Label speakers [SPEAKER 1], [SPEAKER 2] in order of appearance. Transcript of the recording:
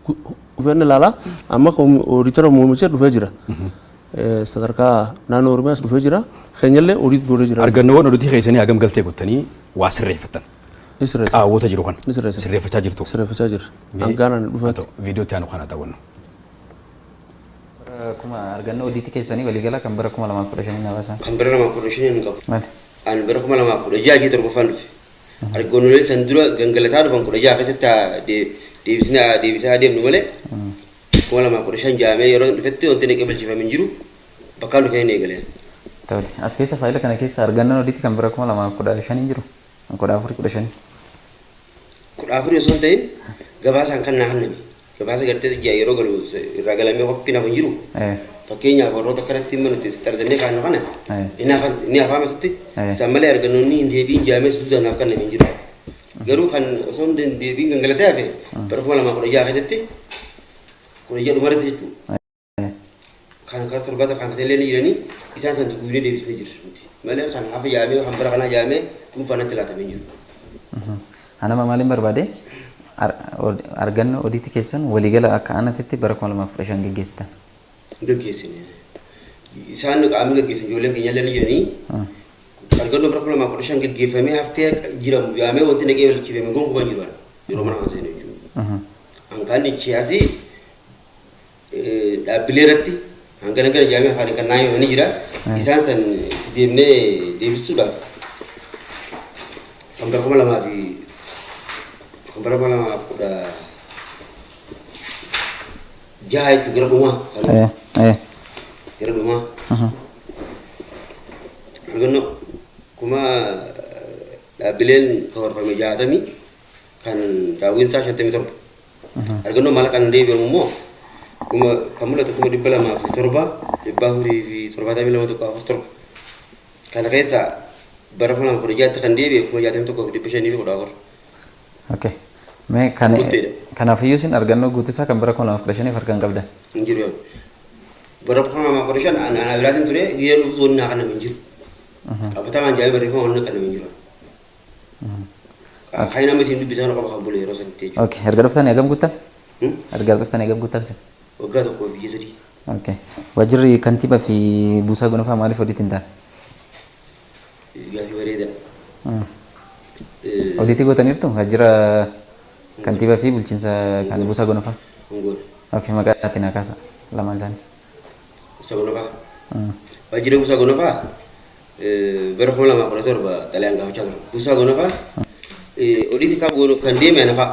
[SPEAKER 1] Dhufeen ilaalaa amma oodiitara muummicha dhufee jira. Sadarkaa naannoo Oromiyaas dhufee jira. Keenyallee audit godhee jira.
[SPEAKER 2] Argannoowwan odiitii keessanii hagam galtee gottanii waa sirreeffattan?
[SPEAKER 1] Ni sirreessa.
[SPEAKER 2] Qaawwota jiru kana.
[SPEAKER 1] Ni sirreessa.
[SPEAKER 2] Sirreeffachaa jirtu.
[SPEAKER 1] Sirreeffachaa jirra. Hangaanaan dhufetti.
[SPEAKER 2] Viidiyoo itti aanu kana daawwannu.
[SPEAKER 3] Bara kuma argannoo odiitii keessanii waliigala kan bara 2015 na baasaa.
[SPEAKER 4] Kan bara 2015 hin qabu.
[SPEAKER 3] Maali?
[SPEAKER 4] Ani bara 2016 ji'a torbaffaan dhufe. Argannoolee san dura gangalataa dhufan 16 keessatti deebisnee deebisaa adeemnu malee 2015 jaamee yeroo dhufetti wanti naqee bilchifame hin jiru. Bakkaan dhufee hin eegaleen.
[SPEAKER 3] Tole. As keessa faayila kana keessa argannoon odiitii kan bara 2015 hin jiru. Kan 14 15.
[SPEAKER 4] 14 osoo hin ta'in gabaasaan kan naa kenname. Gabaasa gartee ji'a yeroo galu irraa galamee qophiin hafu hin jiru. Fakkeenyaaf warroota akkanatti dhimma nuti sitti argannee kaannu kana inni hafaa asitti isaan malee argannoonni hin deebiin jaamee suutaan naaf kenname hin jiru. Garuu kan osoo hin deebiin gangalatee hafe bara 2016 keessatti 16 dhumarratti jechuudha. Kan karaa torbaata kan illee ni jiranii isaan san duguunee deebisnee jirra nuti. Malee kan hafa jaamee kan bara kanaa jaamee dhuunfaa natti laatamee hin jiru.
[SPEAKER 3] Anama maaliin barbaade argannoo odiitii keessan waliigala akka aanatitti bara 2015 geggeessitan.
[SPEAKER 4] Geggeessine. Isaan qaamni geggeessan ijoolleen keenya illee ni jiranii. Argannoo bara 2015 geggeeffamee haftee jiramu jaamee wanti naqee walitti gonkumaa hin jiru yeroo mana kana seenu jechuudha. Hanqaanni siyaasii dhaabbilee irratti hangana gara jaamee afaan kan naayoo ni jira. Isaan san itti deemnee deebisuudhaaf kan bara 2000 fi kan bara 2016 jechuun gara dhumaa sana gara dhumaa argannoo kuma dhaabbileen kawarfame 60 kan raawwiin isaa 57. Argannoo maallaqaan deebi'amu immoo kuma kan mul'atu 207,472.47. Kana keessaa bara 2016tti kan deebi'e 61,514.
[SPEAKER 3] Okay. Mee kan
[SPEAKER 4] Murteedha.
[SPEAKER 3] Kanaafiyyuu isin argannoo guutuusaa kan bara 2015 harkaan qabdan.
[SPEAKER 4] Hin jiru yaa. Bara 2015 anaa biraatiin ture guyyaa dhufus wanni naa kenname hin jiru. Qabatamaan jaamee barreeffama wanni kenname hin jiru. Kan nama isin dubbisaa qofa kan bule yeroo sanitti jechuudha.
[SPEAKER 3] Okay. Erga dhuftanii hagam guuttan? Erga dhuftanii hagam guuttan isin?
[SPEAKER 4] Waggaa tokkoo fi ji'a 3.
[SPEAKER 3] Okay. Waajjirri kantiibaa fi buusaa gonofaa maaliif odiitii hin taane?
[SPEAKER 4] Gaaffii bareedaa.
[SPEAKER 3] Odiitii gootaniirtu waajjira kantiibaa fi bulchiinsa kan buusaa gonofaa?
[SPEAKER 4] Hin goone.
[SPEAKER 3] Okay. Maqaa isaatiin haa kaasa lamaan isaanii.
[SPEAKER 4] Buusaa gonofaa. Waajjira buusaa gonofaa bara 2017 xalayaan gaafachaa ture. Buusaa gonofaa odiitii kan goonuuf kan deeme ana fa'a.